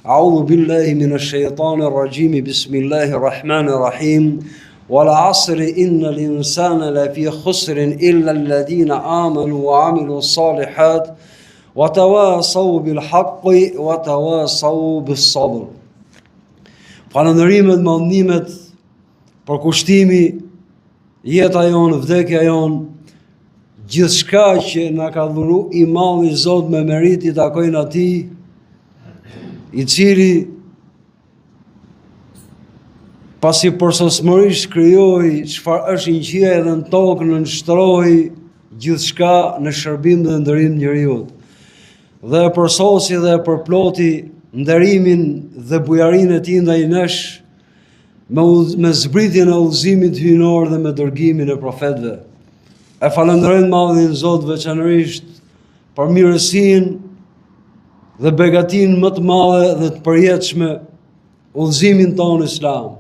أعوذ بالله من الشيطان الرجيم بسم الله الرحمن الرحيم والعصر إن الإنسان لفي خسر إلا الذين آمنوا وعملوا الصالحات وتواصوا بالحق وتواصوا بالصبر Falënderimet, madhnimet, përkushtimi, jeta jonë, vdekja jonë, Gjithçka që na ka dhuru i madhi Zot me meritë i takojnë atij, i cili pasi përsosmërisht krijoi çfarë është në qiej edhe në tokë nënshtroi gjithçka në shërbim dhe nderim të njeriut. Dhe e përsosi dhe e përploti nderimin dhe bujarinë e tij ndaj nesh me, me zbritjen e udhëzimit hyjnor dhe me dërgimin e profetëve. E falënderojmë madhin Zot veçanërisht për mirësinë dhe begatinë më të madhe dhe të përjetshme udhëzimin tonë islam.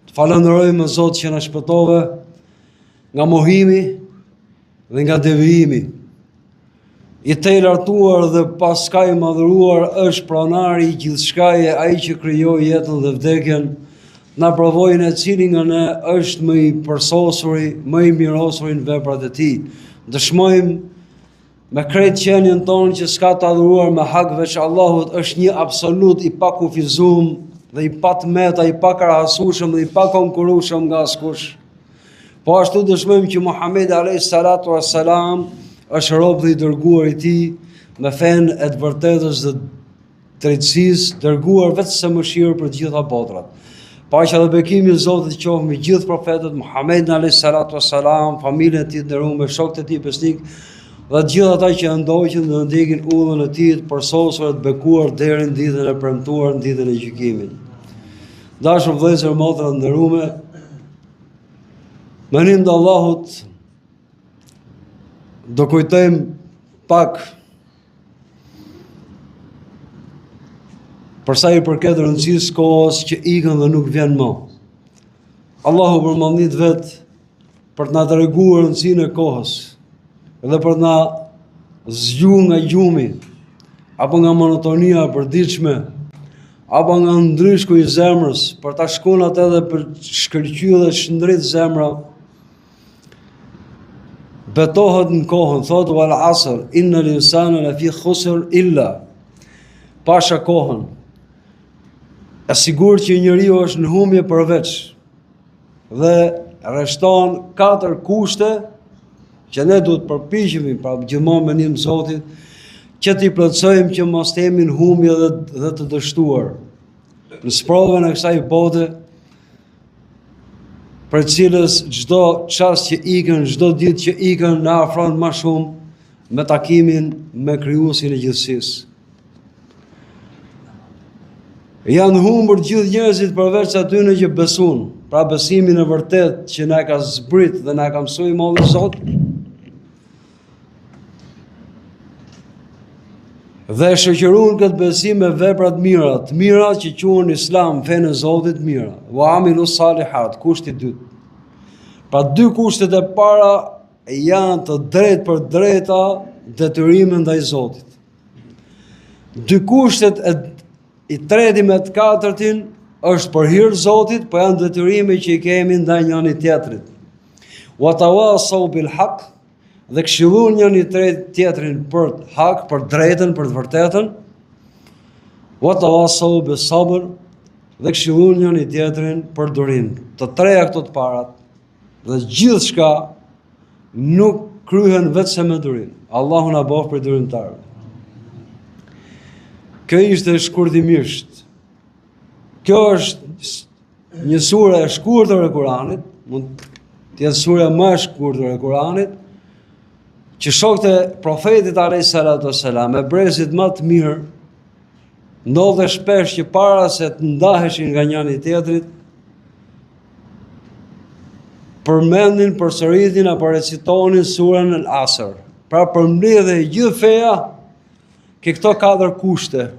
Të falënderojmë Zot që na shpëtove nga mohimi dhe nga devijimi. I tejlartuar dhe pa skaj i madhëruar është pronari i gjithçkaje, ai që krijoi jetën dhe vdekjen, na provojë ne cili nga ne është më i përsosuri, më i mirosuri në veprat e tij. Dëshmojmë me krejt qenien tonë që s'ka të adhuruar me hak veç Allahut është një absolut i pakufizum dhe i patëmeta, i pakrahasueshëm dhe i pakonkurrueshëm nga askush. Po ashtu dëshmojmë që Muhamedi alayhi salatu wassalam është rob dhe i dërguar i tij me fenë e të vërtetës dhe drejtësisë, dërguar veçse mëshirë për të gjitha botrat. Paqja dhe bekimi i Zotit qoftë mbi gjithë profetët, Muhammedin alayhi salatu wassalam, familjen e tij të nderuar, shokët e tij besnikë dhe të gjithë ata që e ndoqën dhe ndjekin udhën e tij të përsosur e të bekuar deri në ditën e premtuar, në ditën e gjykimit. Dashur vëllezër, motra të nderume, Me ndihmë të Allahut do kujtojmë pak për sa i përket rëndësisë së kohës që ikën dhe nuk vjen më. Allahu për madhni të vet për të na treguar rëndësinë e kohës dhe për të na zgju nga gjumi apo nga monotonia e përditshme apo nga ndryshku i zemrës, për ta shkun atë dhe për të shkëlqy dhe shndrit zemra, betohet në kohën, thotë wal asr, innel insane le fi khusr illa, pasha kohën, e sigurt që njeriu është në humje përveç, dhe rreshton katër kushte që ne duhet të përpiqemi, pra gjithmonë me ndihmë të Zotit, që t'i plotësojmë që mos të jemi në humbje dhe, dhe të dështuar. Në sprovën e kësaj bote, prej cilës çdo çast që ikën, çdo ditë që ikën, na afron ma shumë me takimin me krijuesin e gjithësisë. Janë humbur gjithë njerëzit përveç atyne që besun, pra besimin e vërtetë që na e ka zbrit dhe na e ka mësu i madhi Zot. Dhe e shoqërun këtë besim me vepra të mira, të mira që quhen Islam, fenë e Zotit të mira. Wa amilu salihat, kushti i dytë. Pra dy kushtet e para janë të drejtpërdrejta detyrime ndaj Zotit. Dy kushtet e i treti me të katërtin është për hir të Zotit, po janë detyrime që i kemi ndaj njëri tjetrit. Wa tawasau bil haq dhe këshillun njëri tjetrin për hak, për drejtën, për të vërtetën. Wa tawasau bis sabr dhe këshillun njëri tjetrin për durim. Të treja këto të parat Dhe gjithçka nuk kryhen veçse me durim. Allahu na bëftë prej durimtarëve. Kjo ishte shkurtimisht. Kjo është një sure e shkurtër e Kuranit, mund të jetë surja më e shkurtër e Kuranit, që shokët e profetit alayhi salatu wasalam e brezit më të mirë ndodhte shpesh që para se të ndaheshin nga njëri tjetrit përmendin, përsëritin apo recitonin surën El Asr. Pra përmblidhej gjithë feja ke këto katër kushte.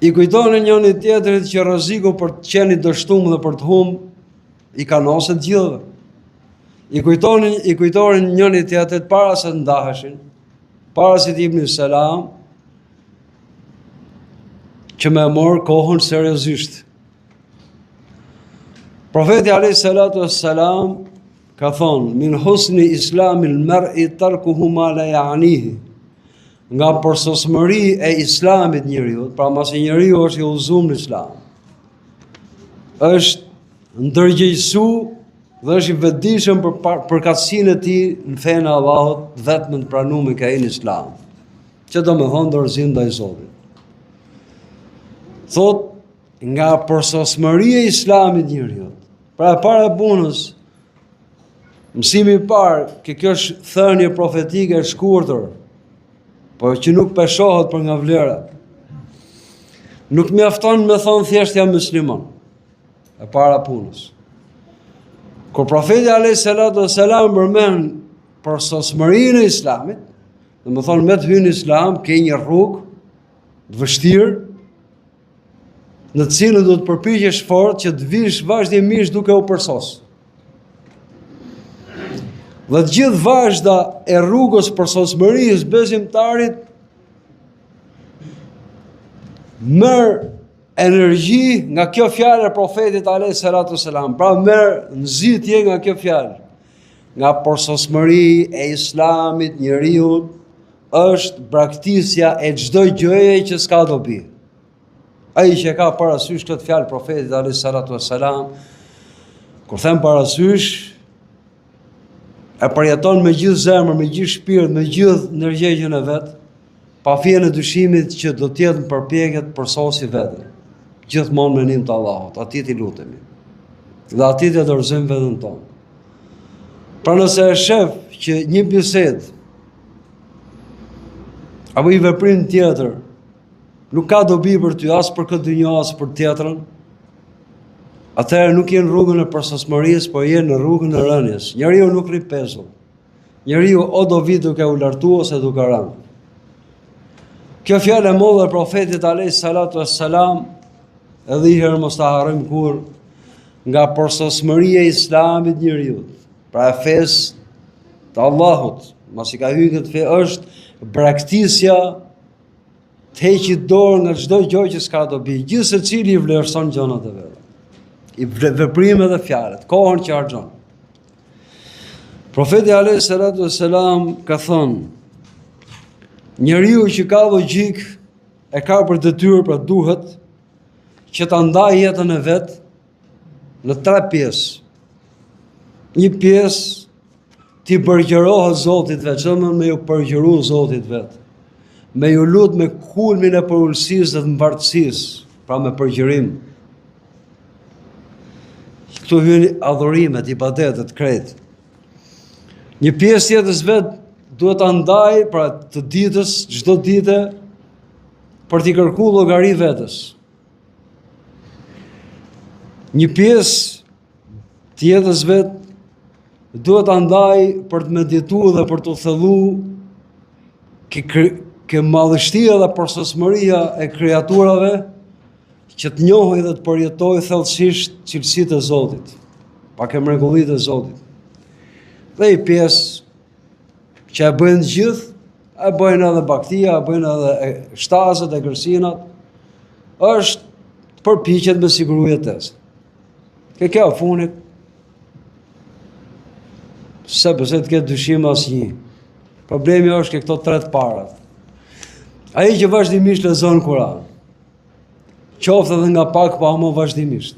I kujtonin njëri tjetrit që rreziku për të qenë i dështum dhe për të humb i kanoset gjithëve. I kujtonin, i kujtonin njëri tjetrit para se të ndaheshin, para se të jepnin selam. Që me marrë kohën seriozisht. Profeti alayhi salatu wassalam ka thonë min husni islamil mar'i tarkuhu ma la ya'nihi. Nga përsosmëri e islamit njeriut, pra masi njeriu është i udhëzum në islam. Është ndërgjegjësu dhe është i vetëdijshëm për përkatësinë e tij në fenë e Allahut, të vetme të pranume ka në islam. Që domethonë dorëzim ndaj Zotit. Thot nga përsosmëria e islamit njeriut. Pra e para e punës, mësimi i parë, që kjo është thënie profetike e shkurtër, por që nuk peshohet për nga vlera. Nuk mjafton me thonë thjesht jam musliman. E para punës. Kur profeti alayhi salatu wasalam përmend përsosmërinë e islamit, domethonë me të hy në islam, ke një rrugë të vështirë, në të cilën do të përpiqesh fort që të vish vazhdimisht duke u përsos. Dhe të gjithë vazhda e rrugës përsosmërisë besimtarit merr energji nga kjo fjalë e profetit alayhi salatu selam. Pra merr nxitje nga kjo fjalë. Nga përsosmëri e islamit njeriut është braktisja e çdo gjëje që s'ka dobi. Ai që e ka parasysh këtë fjalë profetit alayhi salatu wassalam, kur them parasysh, e përjeton me gjithë zemër, me gjithë shpirt, me gjithë ndërgjegjen e vet, pa fijen e dyshimit që do të jetë në përpjekje të përsosi veten. Gjithmonë me ndihmë të Allahut, atij t'i lutemi. Dhe atij t'ia dorëzojmë veten tonë. Pra nëse e shef që një bisedë apo një veprim tjetër nuk ka dobi për ty as për këtë dynja as për tjetrën, atëherë nuk je në rrugën e përsosmërisë, por je në rrugën e rënies. Njeriu nuk rri pezull. Njeriu o do vi duke u lartu ose duke rënë. Kjo fjalë e madhe e profetit alayhi salatu wassalam edhe një herë mos ta harrojmë kurrë nga përsosmëria e islamit njeriut, pra e fesë të Allahut, masi ka hyrë këtë fe është braktisja të heqi dorë nga çdo gjë që s'ka dobi. Gjithsecili i vlerëson gjërat e veta. I veprimet dhe fjalët, kohën që harxhon. Profeti alayhi salatu wasalam ka thënë: Njeriu që ka logjikë e ka për detyrë pra duhet që ta ndajë jetën e vet në tre pjesë. Një pjesë t'i përgjërohet Zotit vet, që me ju përgjëru Zotit vet. Me ju lut me kulmin e përulësisë dhe të mvartësisë, pra me përgjërim. Këtu hyjnë adhurimet, ibadetet, krejt. Një pjesë të jetës vet duhet ta ndajë, pra të ditës, çdo dite, për t'i kërku llogari vetes. Një pjesë të jetës vet duhet ta ndajë për të meditu dhe për t'u thellu ke, ke madhështia dhe përsosmëria e kreaturave që të njohë dhe të përjetojë thellësisht cilësitë e Zotit, pak e mrekullitë e Zotit. Dhe një pjesë që e bëjnë të gjithë, e bëjnë edhe bagëtia, e bëjnë edhe shtazët e kërsinat, është të përpiqet me siguru jetesën. Ke kjo e funit, s'e besoj të ketë dyshim asnjë. Problemi është ke këto tre të parat. Ai që vazhdimisht lexon Kur'an, Qoftë edhe nga pak, po ama vazhdimisht.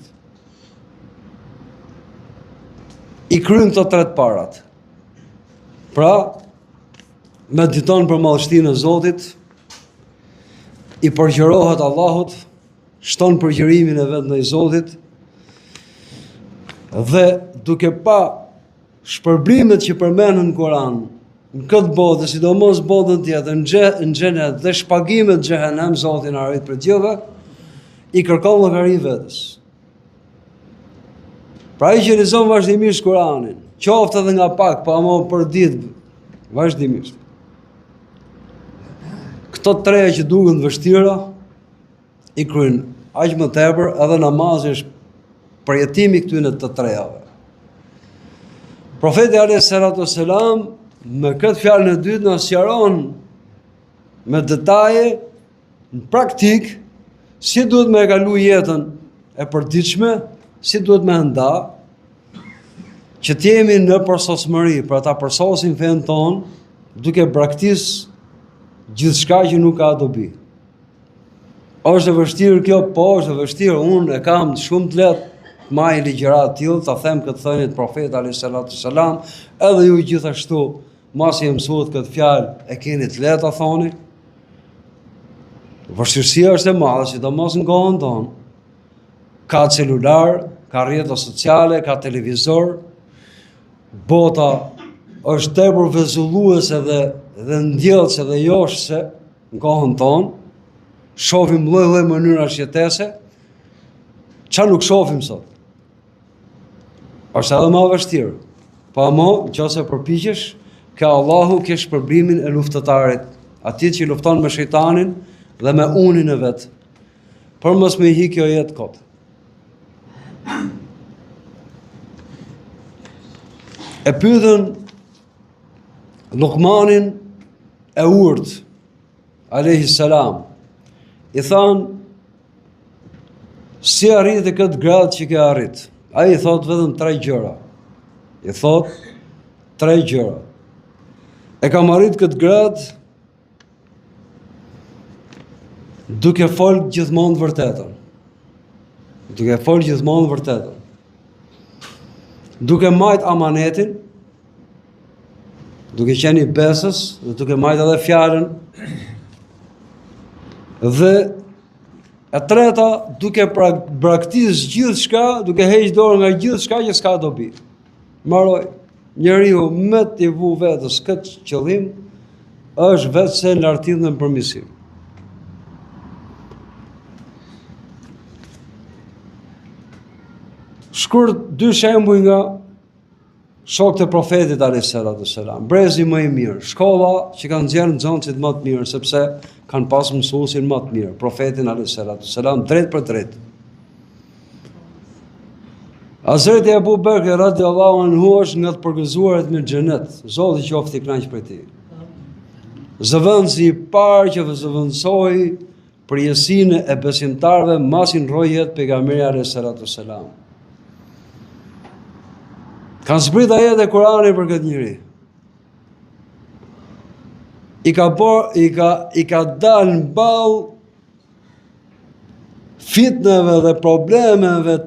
I kryen këto tre të parat. Pra, mediton për madhështinë e Zotit, i përgjërohet Allahut, shton përgjërimin e vet ndaj Zotit, dhe duke pa Shpërblimet që përmenden në Kur'an, në këtë botë dhe sidomos botën tjetër, në xhe, në xhenet dhe shpagimet në xhehenem, Zoti na ruajt prej gjithëve, i kërkon llogari vetes. Pra ai që lexon vazhdimisht Kur'anin, qoftë edhe nga pak, po ama për ditë vazhdimisht. Këto treja që duken të vështira, i kryen aq më tepër edhe namazi është përjetimi i këtyre të trejave. Profeti alayhi salatu selam me këtë fjalën e dytë na sqaron me detaje në praktikë Si duhet me e kalu jetën e përditshme, si duhet me e nda, që të jemi në përsosmëri, pra ta përsosim fenë tonë, duke braktis gjithçka që nuk ka dobi. Është e vështirë kjo, po është e vështirë, unë e kam shumë të lehtë të maj ligjëratë të tillë, ta them këtë thënie të profetit alayhi salatu selam, edhe ju gjithashtu masi e mësuat këtë fjalë e keni të lehtë ta thoni. Vështirësia është e madhe, sidomos në kohën tonë. Ka celular, ka rrjeta sociale, ka televizor. Bota është tepër vezulluese dhe dhe ndjellëse dhe joshëse në kohën tonë. Shohim lloj-lloj mënyrash jetese. Ça nuk shohim sot? Është edhe ma vështirë. Po ama, në qoftë se përpiqesh, ke Allahu ke shpërblimin e luftëtarit, atij që lufton me shejtanin dhe me unin e vet. Për mos me hi kjo jetë kot. E pyetën Lukmanin e urtë, alejhi selam, i thanë, si arrite këtë gradë që ke arrit? Ai i thotë vetëm tre gjëra. I thotë tre gjëra. E kam arrit këtë gradë duke fol gjithmonë të vërtetën. Duke fol gjithmonë të vërtetën. Duke majt amanetin, duke qenë i besës dhe duke majt edhe fjalën. Dhe e treta, duke pra, braktis gjithçka, duke heq dorë nga gjithçka që s'ka dobi. Mbaroi, njeriu me t'i vu vetes këtë qëllim, është veçse në lartësi dhe në përmirësim. Shkurt dy shembuj nga shokët e profetit alayhi salatu selam, brezi më i mirë, shkolla që kanë nxjerrë nxënësit më të mirë sepse kanë pas mësuesin më të mirë, profetin alayhi salatu selam drejtpërdrejt. Hazreti Abu Bekr radiallahu anhu është nga të përgëzuarit me xhenet. Zoti qoftë i kënaqur prej tij. Zëvendësi i parë që zëvendësoi prijësinë e besimtarëve masi ndërroi jetë pejgamberi alayhi salatu selam. Kanë zbrit ajete Kurani për këtë njeri. I ka bo, i ka i ka dalë në ballë fitneve dhe problemeve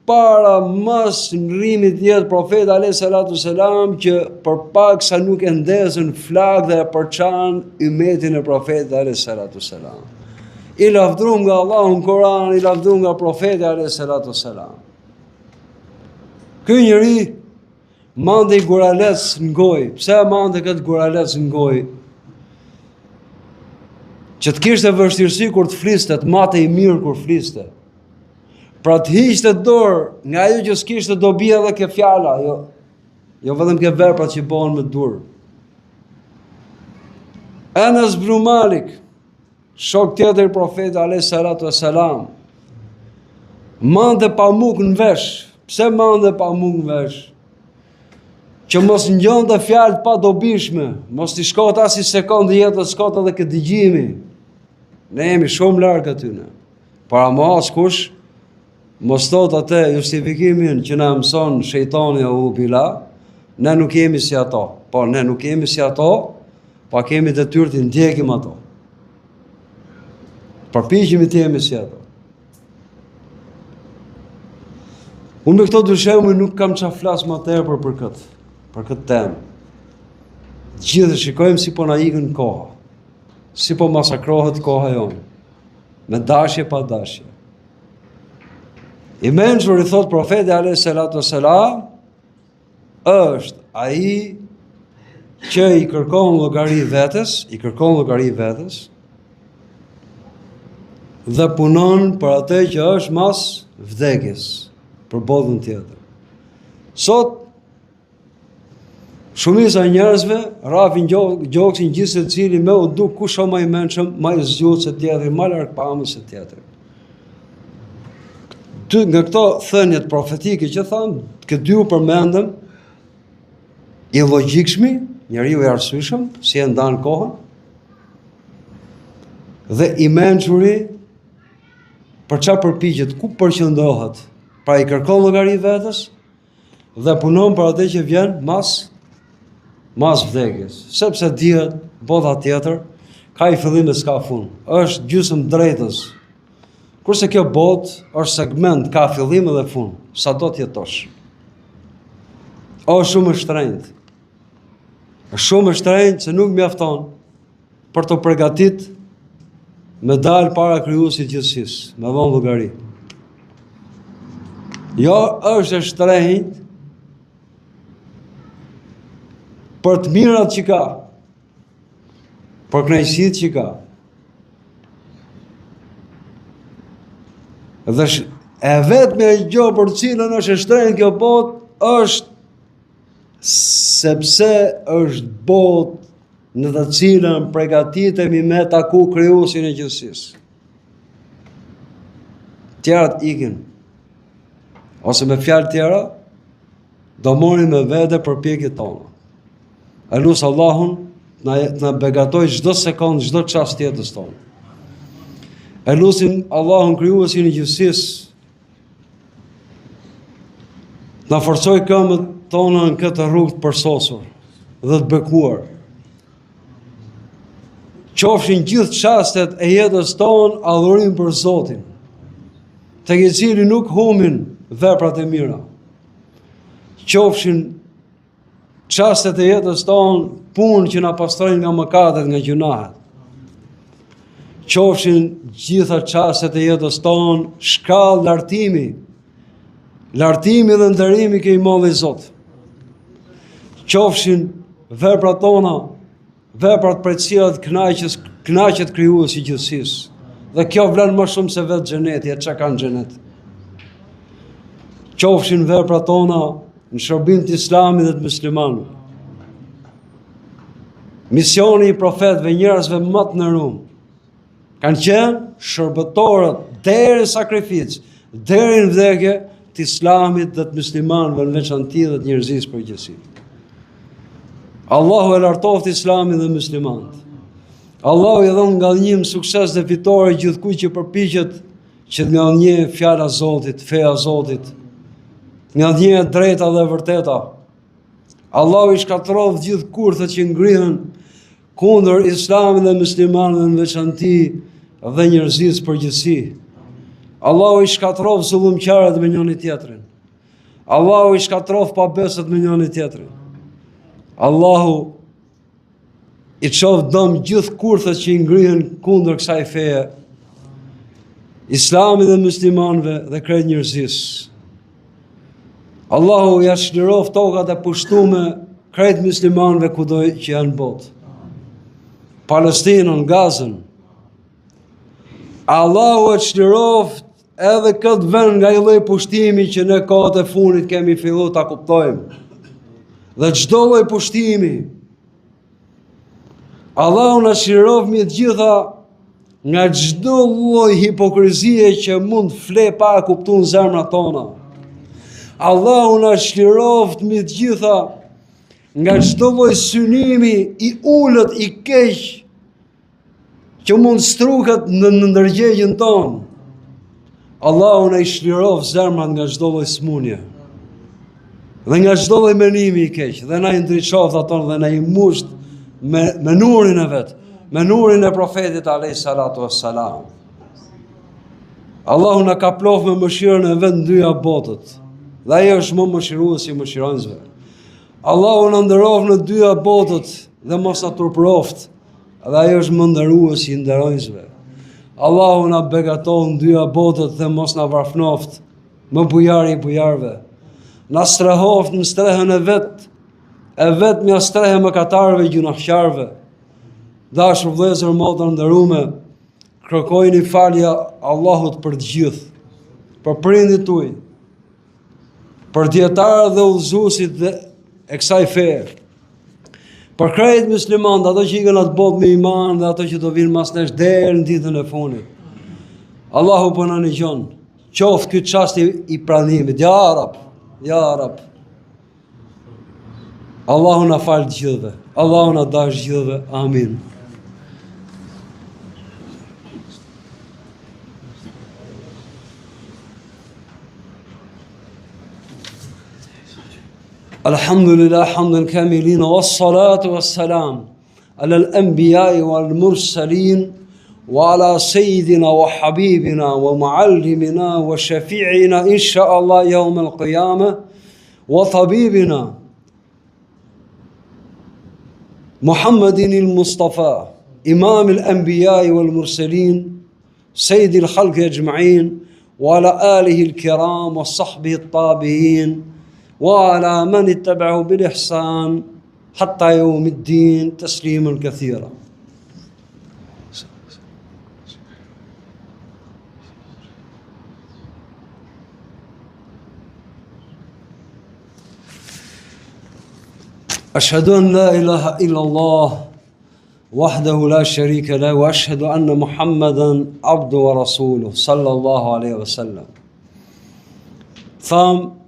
para mas ndërrimit jetë profetit alayhi salatu selam që për pak sa nuk e ndezën flakë dhe e përçan ymetin e profetit alayhi salatu selam. I lavdrum nga Allahu në Koran, i lavdrum nga profeti alayhi salatu selam. Ky njeri mante një guralec në gojë. Pse e mante këtë guralec në gojë? Që të kishte vështirësi kur të fliste, të matej mirë kur fliste. Pra të hiqte dorë nga ajo që s'kishte dobi edhe ke fjala, jo, jo vetëm ke veprat që bëhen me dur. Enes ibn Malik, shok tjetër i profetit alayhi salatu wassalam, mante pamuk në vesh. Pse mante pamuk në vesh? Që mos ngjonte fjalë të padobishme, mos t'i shkonte asnjë sekondë jetës kot edhe ke dëgjimi. Ne jemi shumë larg atyne. Por ama askush mos thotë atë justifikimin që na mëson shejtani eudhubilah, ne nuk jemi si ato. Po, ne nuk jemi si ato, po kemi detyrë t'i ndjekim ato. Përpiqemi të jemi si ato. Unë me këto dy shembuj nuk kam ça flas më tepër për këtë, për këtë temë. Gjithë shikojmë si po na ikën koha, si po masakrohet koha jonë. Me dashje pa dashje. I mençuri thotë profeti alayhi salatu selam është ai që i kërkon llogari vetes, i kërkon llogari vetes dhe punon për atë që është mas vdekjes, për botën tjetër. Sot Shumica e njerëzve rrafin gjoksin gjithsecili me u duk kush është më i mençëm, më i zgjuar se tjetri, më largpamës se tjetri. Dy nga këto thëniet profetike që thamë, këto dy u përmendëm i logjikshmi, njeriu i arsyeshëm, si e ndan kohën, dhe i mençuri. Për ça përpiqet, ku përqendrohet? Pra i kërkon llogari vetes dhe punon për atë që vjen mas mas vdekjes, sepse dihet bota tjetër ka një fillim e s'ka fund. Është gjysmë drejtës. Kurse kjo botë është segment, ka fillim edhe fund, sado të jetosh. Është shumë e shtrenjtë. Është shumë e shtrenjtë se nuk mjafton për t'u pregatit me dalë para krijuesit gjithësisë, me dhonë llogari. Jo, është e shtrenjtë për të mirat që ka, për kënaqësitë që ka. Dhe e vetmja gjë për të cilën është e shtrenjtë kjo botë është sepse është botë në të cilën pregatitemi me taku krijuesin e gjithësisë. Tjerat ikin. Ose me fjalë tjera, do marrim me vete përpjekjet tona. E lus Allahun të na, të na begatojë çdo sekond, çdo çast të jetës tonë. E lusim Allahun krijuesin e gjithësisë të na forcojë këmbët tona në këtë rrugë të përsosur dhe të bekuar. Qofshin gjithë çastet e jetës tonë adhurim për Zotin, tek i cili nuk humbin veprat e mira. Qofshin Çastet e jetës tonë, punë që na pastrojnë nga mëkatet, nga gjynahet. Qofshin gjitha çastet e jetës tonë, shkallë lartimi, lartimi dhe nderimi ke i madhi Zot. Qofshin veprat tona, Veprat prej të cilat kënaqet, kënaqet krijuesi i gjithësisë. Dhe kjo vlen më shumë se vetë xheneti, e çka ka në xhenet. Qofshin veprat tona në shërbim të Islamit dhe të muslimanëve. Misioni i profetëve njerëzve më të nderuar Kanë qenë shërbëtorët deri në sakrificë, deri në vdekje të Islamit dhe të muslimanëve në veçanti dhe të njerëzisë përgjithësi. Allahu e lartoftë Islamin dhe muslimanët. Allahu i dhëntë ngadhënjim sukses dhe fitore gjithkujt që përpiqet që të ngadhënjejë fjala e Zotit, feja e Zotit, të ngadhënjejë e drejta dhe e vërteta. Allahu i shkatërroftë gjithë kurthet që ngrihen kundër islamit dhe muslimanëve në veçanti dhe njerëzisë përgjithësi. Allahu i shkatërroftë zullumqarët me njëri tjetrin. Allahu i shkatërroftë pabesët me njëri tjetrin. Allahu i çoftë dëm gjithë kurthet që i ngrihen kundër kësaj feje, islamit dhe muslimanëve dhe krejt njerëzisë. Allahu ja çliroftë tokat e pushtume krejt muslimanëve kudo që janë në botë. Palestinën, Gazën. Allahu e çliroftë edhe këtë vend nga ai lloj pushtimi që në kohët e fundit kemi fillu ta kuptojmë. Dhe çdo lloj pushtimi Allahu na çliroftë mbi të gjitha nga çdo lloj hipokrizie që mund të fle pa e kuptu në zemrat tona. Allahu na çliroftë mbi të gjitha nga çdo lloj synimi i ulët, i keq që mund të struket në në ndërgjegjen tonë. Allahu na i çliroftë zemrat nga çdo lloj smunje. Dhe nga çdo lloj menimi i keq, dhe na i ndriçoftë ato dhe na i mbushtë me, me nurin e vet, me nurin e profetit alayhi salatu wassalam. Allahu na kaploftë me mëshirën e vet në dyja botët. Dhe ai është më mëshiruesi i mëshironjësve. Allahu na nderoftë në dyja botët dhe mos na turpëroftë. Dhe ai është më nderuesi i nderonjësve. Allahu na begatoftë në dyja botët dhe mos na varfnoftë, më bujari i bujarëve. Na strehoftë në strehën e vet, e vetmja strehë e mëkatarëve gjynahqarëve. Dashur vëllezër motra të nderume, kërkojini falje Allahut për të gjithë, për prindit tuaj, për dijetarët dhe udhëzuesit dhe e kësaj feje. Për krejt muslimanët, ato që ikën atë botë me iman dhe ato që do vinë mas nesh deri në ditën e fundit. Allahu po na nigjon, qoftë ky çasti i pranimit. Ja Rab, ja Rab. Allahu na faltë gjithëve. Allahu na dashtë gjithëve. Amin. الحمد لله حمدا كاملين والصلاة والسلام على الأنبياء والمرسلين وعلى سيدنا وحبيبنا ومعلمنا وشفيعنا إن شاء الله يوم القيامة وطبيبنا محمد المصطفى إمام الأنبياء والمرسلين سيد الخلق أجمعين وعلى آله الكرام وصحبه الطابعين وعلى من اتبعه بالإحسان حتى يوم الدين تسليما كثيرا أشهد أن لا إله إلا الله وحده لا شريك له وأشهد أن محمدا عبده ورسوله صلى الله عليه وسلم Thamë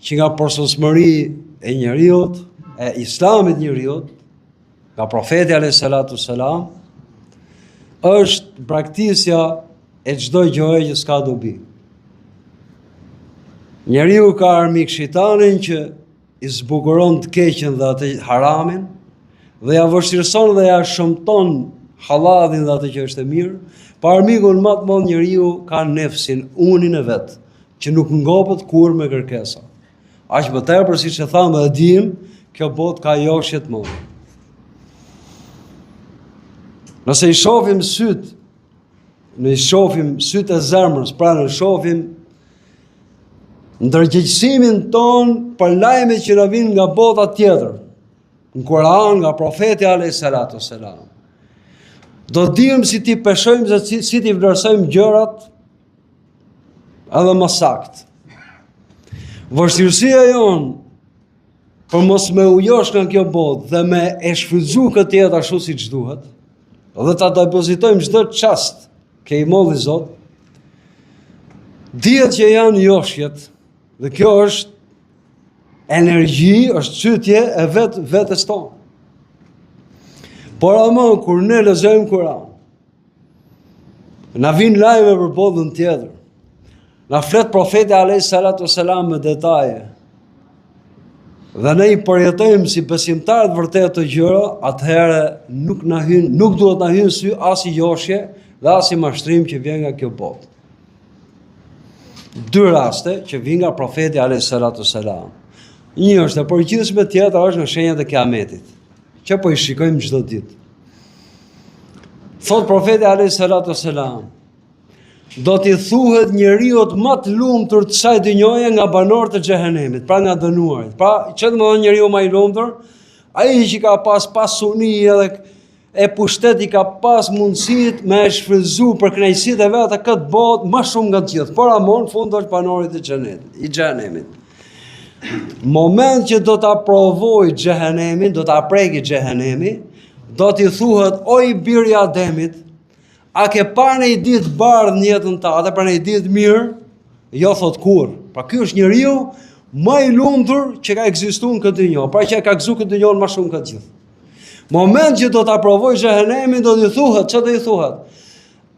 që nga përsosmëri e njeriut, e islamit njeriut, nga profeti alayhi salatu selam, është braktisja e çdo gjëje që s'ka dobi. Njeriu ka armik shejtanin që i zbukuron të keqen dhe atë haramin dhe ja vështirëson dhe ja shëmton hallallin dhe atë që është e mirë, po armikun ma të madh njeriu ka nefsin, unin e vet, që nuk ngopet kurrë me kërkesa. Aq më tepër siç e thamë dhe e dimë, kjo botë ka joshje të madhe. Nëse i shofim sytë, në i shofim sytë e zemrës, pra në shofim Ndërgjegjësimin tonë për lajmet që na vijnë nga bota tjetër, në Kur'an nga profeti alayhi salatu selam. Do dimë si t'i peshojmë dhe si, si t'i vlerësojmë gjërat edhe më saktë. Vështirësia jonë për mos me u josh nga kjo botë dhe me e shfrytëzu këtë jetë ashtu siç duhet, dhe ta depozitojmë çdo çast ke i madhi Zot, dihet që janë joshjet, dhe kjo është energji, është cytje e vetë vetes tonë. Por ama, kur ne lexojmë Kur'an, Na vijnë lajme për botën tjetër. Na flet profeti alayhi salatu selam me detaje. Dhe ne i përjetojmë si besimtarë të vërtetë këto gjëra, atëherë nuk na hyn, nuk duhet na hyn sy asnjë joshje dhe asnjë mashtrim që vjen nga kjo botë. Dy raste që vijnë nga profeti alayhi salatu selam. Një është e përgjithshme, tjetra është në shenjat e kiametit. Që po i shikojmë çdo ditë. Thot profeti alayhi salatu selam, do t'i thuhet njeriut më të lumtur të kësaj dynjaje nga banorët e xhehenemit, pra nga dënuarit. Pra, që do të thonë njeriu më i lumtur, ai që ka pas pasuni edhe e pushtet i ka pas mundësitë me e shfrytëzu për kënaqësitë e veta këtë botë më shumë nga të gjithë. Por ama në fund është banor i xhenetit, i xhehenemit. Moment që do ta provoj xhehenemin, do ta preki xhehenemi, do t'i thuhet o i biri i Ademit, a ke parë një ditë të bardhë në jetën tate, pra një ditë të mirë? Jo thot kurrë. Pra ky është njeriu më i lumtur që ka ekzistuar në këtë dynja, pra që e ka gëzuar këtë dynja më shumë nga të gjithë. Moment që do ta provoj xhehenemin, do t'i thuhet, ç'do t'i thuhet?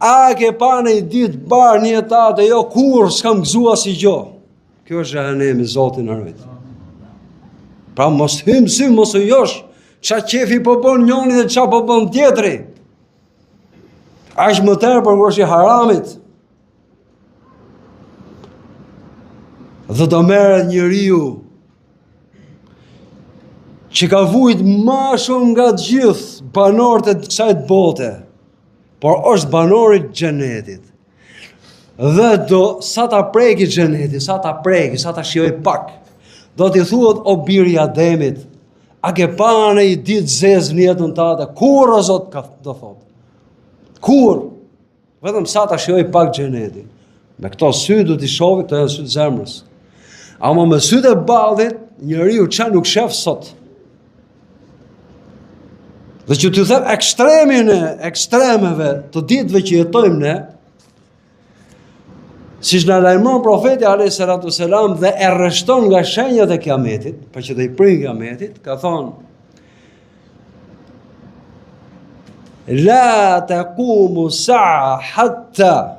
A ke parë një ditë të bardhë në jetën tate? Jo kurrë, s'kam gëzuar asgjë. Kjo është xhehenemi, Zoti na rujt. Pra mos hym sy, mos u josh. Ça qefi po bën njoni dhe ça po bën tjetri. Aq më tepër kur është i haramit. Dhe do merret njeriu që ka vujt ma shumë nga të gjithë banorët e kësaj bote, por është banor i xhenetit. Dhe do sa ta preki xhenetin, sa ta preki, sa ta shijoj pak. Do t'i thuhet o biri i Ademit, a ke pa një ditë zezë në jetën tate? Kurrë o Zot ka do thot. Kurrë. Vetëm sa ta shijoj pak xhenetin. Me këto sy do t'i shohë, këto janë sytë zemrës. Ama me sytë e ballit, njeriu ça nuk shef sot. Dhe që t'ju them ekstremin e ekstremeve të ditëve që jetojmë ne, siç na lajmëron profeti alayhi salatu selam dhe e rreshton nga shenjat e kiametit, pra që do i prijnë kiametit, ka thonë La taqumu sa'a hatta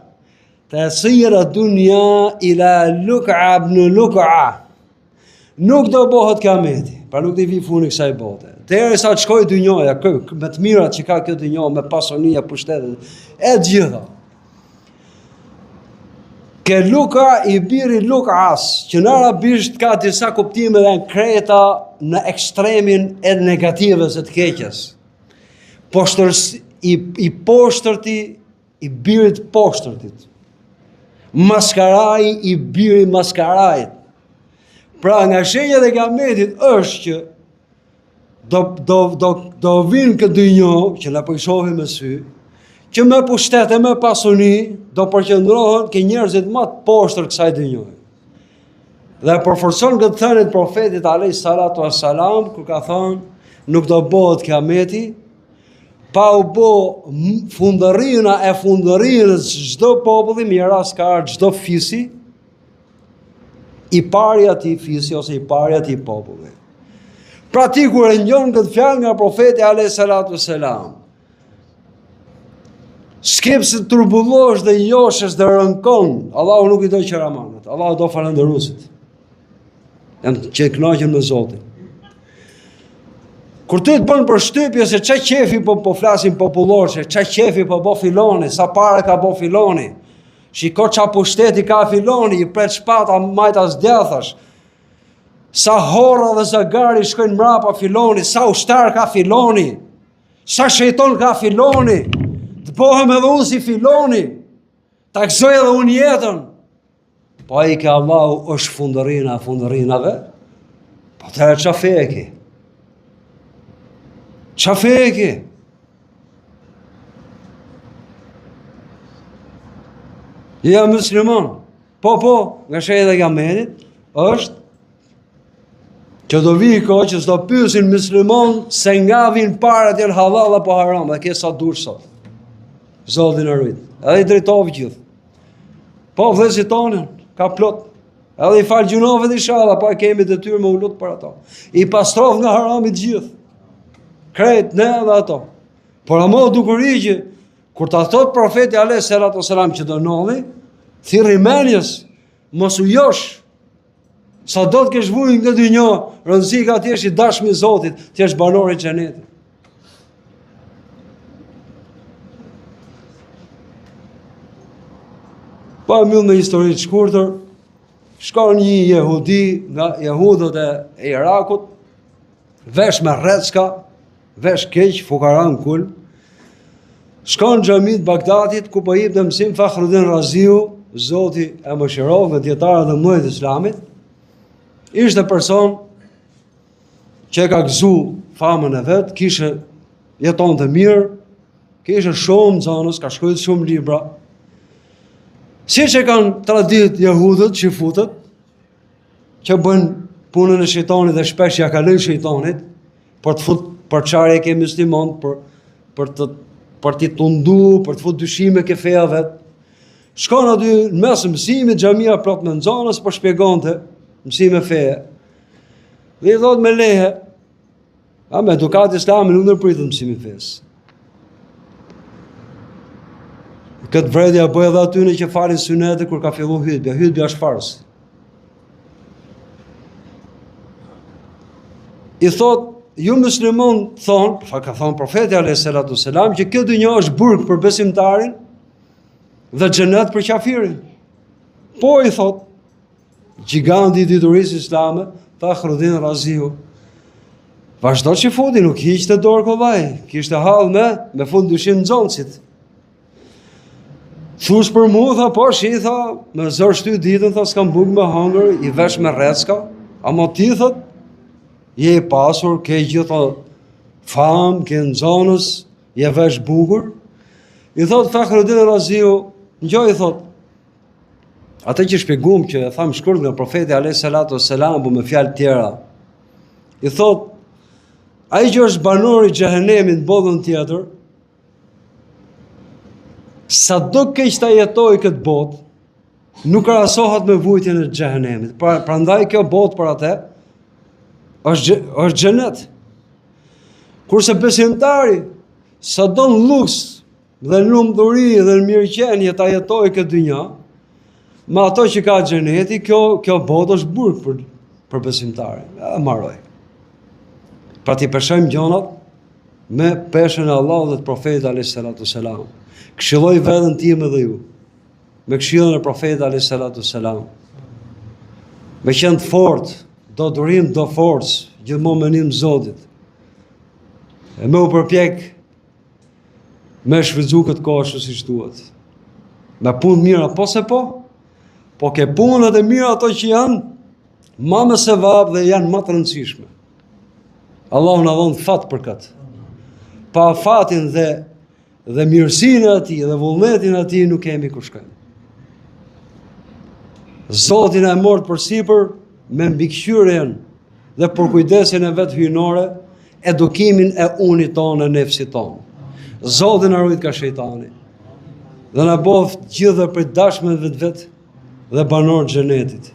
tasira dunya ila luk'a ibn luk'a. Nuk do bëhet kiameti, pra nuk do i vijë fundi kësaj bote. Derisa të shkojë dynjaja, kë, me të mirat që ka kjo dynja, me pasunia, pushtetet, e të gjitha. Ke Luka i biri Lukas, që në arabisht ka disa kuptime dhe janë krejt në ekstremin e negatives e të keqes. Poshtërs, i, i poshtërti i birit të poshtërtit. Maskarai i biri maskarait. Pra nga shenjat e kiametit është që do, do, do, do vinë këtë dynjo, që na po i shohim me sy, që me pushtet e me pasuni, do përqendrohen ke njerëzit më të poshtër kësaj dynjoje. Dhe përforcon këtë thënie të profetit alejhi salatu ves-selam, kur ka thënë, nuk do bëhet kiameti, pa u bo fundërrina e fundërrinës çdo populli, me një rast ka ardhë çdo fisi, i pari i atij fisi ose i pari i atij populli. Pra ti kur e ngjon këtë fjalë nga profeti alejhi salatu ves-selam, s'ke pse turbullohesh dhe joshesh dhe rënkon, Allahu nuk i do qeramanët, Allahu do falënderuesit. Janë që kënaqen me Zotin. Kur ty të bën përshtypje se ça qefi po po flasim popullor, se ça qefi po bo filoni, sa pare ka bo filoni. Shiko ça pushteti ka filoni, i pret shpata majtas djathtas. Sa horra dhe zagarë i shkojnë mrapa filoni, sa ushtar ka filoni. Sa shejton ka filoni. Të bohem edhe unë si filoni. Ta gëzoj edhe unë jetën. Po ai ke Allahu është fundërrina e fundërrinave, po atëherë ça fe e ki? Ça fe e ki? Jam musliman. Po, po, nga shenjat e kiametit, është që do vijë kohë që s'do pyesin musliman se nga vijnë paret janë hallall apo haram, dhe ke sa dush sot. Zoti na rujt. Edhe i drejtoftë gjithë. Po, vëllezërit tonë, ka plot. Edhe i faltë gjynahet ishalla, po e kemi detyrë me u lutë për ato. I pastroftë nga harami të gjithë. Krejt ne edhe ato. Por ama dukuri që, kur ta thot profeti alejhi salatu ve selam që do ndodhi, thirri menjes, mos u josh, Sado të kesh vujt në këtë dynja, rëndësi ka të jesh i dashmi i Zotit, të jesh banor i xhenetit. Po e mbyll me histori të shkurtër, shkon një jehudi nga jehudët e Irakut, vesh me rrecka, vesh keq, fukara në kulm, shkon në xhami të Bagdatit, ku po jipte mësim Fakhrudin Raziu, Zoti e mëshiroftë nga dijetarët e mëdhenj të islamit, ishte person që e ka gëzu famën e vet, kishe jetonte mirë, kishe shumë nxënës, ka shkrujt shumë libra. Siç e kanë traditë jehudët, çifutët, që bëjnë punën e shejtanit dhe shpesh ja kalojnë shejtanit, për të fut përçarje ke muslimant, për, për të për t'i tundu, për të fut dyshime ke feja vet. Shkon aty në mes mësimit, xhamia plot me nxënës, po shpjegonte mësime feje. Dhe i thot me leje, a me edukatë islame nuk ndërpritet mësimi i fesë. Këtë vërejtje ja bëj edhe atyne që falin synete kur ka fillu hytbja. Hytbja është farz. I thot, ju muslimon thonë, fa ka thonë profeti a.s. që kjo dynja është burg për besimtarin dhe xhenet për qafirin. Po i thot, Gjiganti i diturisë islame, Fakhrudin Raziu. Vazhdo çifuti, nuk hiqte dorë kollaj, kishte hall me, me fut dyshim nxënësit. Thush për mu, tha, po, shi, tha, me zor shty ditën, tha, s'kam bukë me hangër, i vesh me rrecka, ama ti, thot, je i pasur, ke gjithë famë, ke nxënës, je vesh bukur. I thot, Fakhrudin Raziu, ngjo i thot, Atë që shpjegum që e thamë shkurt nga profeti alayhi salatu wassalam po me fjalë tjera. I thot ai që është banor i xhehenemit në botën tjetër, sado keq ta jetojë këtë botë, nuk krahasohet me vujtjen e xhehenemit. Pra, prandaj kjo botë për atë është është xhenet. Kurse besimtari sado në luks dhe në lumturi dhe në mirëqenie ta jetojë këtë dynja, me ato që ka xheneti, kjo, kjo botë është burg për, për besimtarin. E mbaroi. Pra t'i peshojmë gjonat me peshën e Allahut dhe të profetit alayhis salatu selam. Këshilloj veten time dhe ju me këshillën e profetit alayhis salatu selam. Me qenë të fortë, do durim, do forcë, gjithmonë me ndihmë Zotit. E me u përpjek me shfrytëzu këtë kohë ashtu siç duhet. Me punë të mira, po se po, po ke punët e mira ato që janë, ma me sevap dhe janë ma të rëndësishme. Allahu na dhëntë fat për këtë. Pa fatin dhe dhe mirësinë e atij dhe vullnetin e atij nuk kemi ku shkojmë. Zoti na e morrtë përsipër me mbikëqyrjen dhe përkujdesjen e vet hyjnore, edukimin e unit tonë e nefsit tonë. Zoti na rujt ka shejtani. Dhe na boftë gjithëve prej të dashmëve të vet dhe banorë të xhenetit.